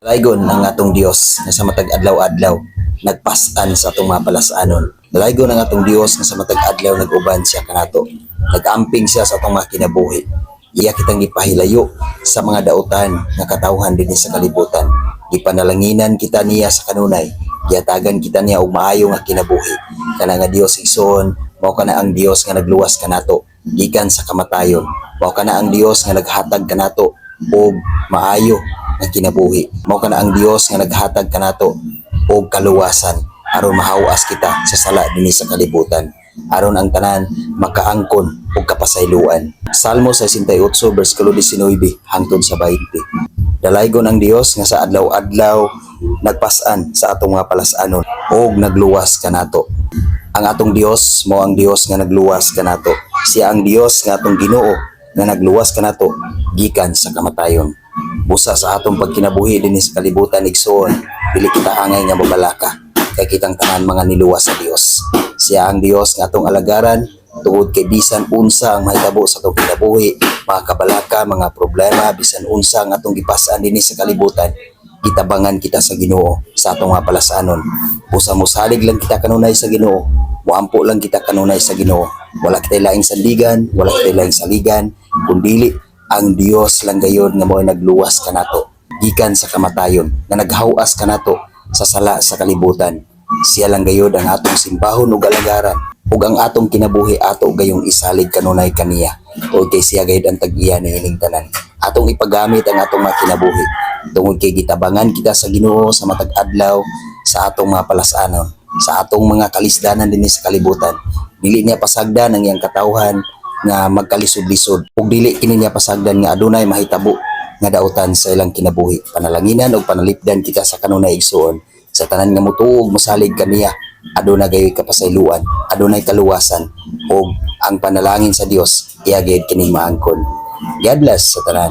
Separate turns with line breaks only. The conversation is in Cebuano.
Dalaygon ang atong Dios nga sa matag adlaw-adlaw nagpas-an sa atong mga palasanon. Dalaygon ang atong Dios nga sa matag adlaw nag-uban siya kanato. Nag-amping siya sa atong mga kinabuhi. Iya kitang gipahilayo sa mga dautan nga katawhan dinhi sa kalibutan. Gipanalanginan kita niya sa kanunay. Gihatagan kita niya og maayo nga kinabuhi. Kana nga Dios, igsoon, mao kana ang Dios nga nagluwas kanato gikan sa kamatayon. Mao kana ang Dios nga naghatag kanato og maayo nga kinabuhi. Mao kana ang Dios nga naghatag kanato og kaluwasan aron mahawas kita sa sala dinhi sa kalibutan. Aron ang tanan makaangkon og kapasayloan. Salmo 68 bersikulo 19 hangtod sa 20. Dalaygon ang Dios nga sa adlaw-adlaw nagpas-an sa atong mga palasanon og nagluwas kanato. Ang atong Dios mao ang Dios nga nagluwas kanato. Siya ang Dios nga atong Ginoo nga nagluwas kanato gikan sa kamatayon. Busa sa atong pagkinabuhi dinhi sa kalibutan, igsoon, dili kita angay nga mabalaka kay kitang tanan mga niluwas sa Dios. Siya ang Dios nga atong alagaran tungod kay bisan unsa ang mahitabo sa atong kinabuhi, mga kabalaka, mga problema, bisan unsa ang atong gipas-an dinhi sa kalibutan, gitabangan kita sa Ginoo sa atong mga palasanon. Busa mosalig lang kita kanunay sa Ginoo, muampo lang kita kanunay sa Ginoo. Wala kitay laing sandigan, wala kitay laing saligan, kundili ang Dios lang gayod nga mo'y nagluwas kanato gikan sa kamatayon, nga naghawas kanato sa sala sa kalibutan. Siya lang gayod ang atong simbahon ug alagaran ug ang atong kinabuhi ato gayong isalig kanunay kaniya. O kay siya gayod ang tag-iya niining tanan. Atong ipagamit ang atong mga kinabuhi tungod kay gitabangan kita sa Ginoo sa matag adlaw sa atong mga palasanon, sa atong mga kalisdanan dinhi sa kalibutan. Dili niya pasagdan ang iyang katawhan nga magkalisod-lisod ug dili kini niya pasagdan nga adunay mahitabo nga dautan sa ilang kinabuhi. Panalanginan ug panalipdan kita sa kanunay, igsuon. Sa tanan nga mutuo ug mosalig kaniya, aduna gayoy kapasayloan, adunay kaluwasan ug ang panalangin sa Dios iya gayud kining maangkon. God bless sa tanan.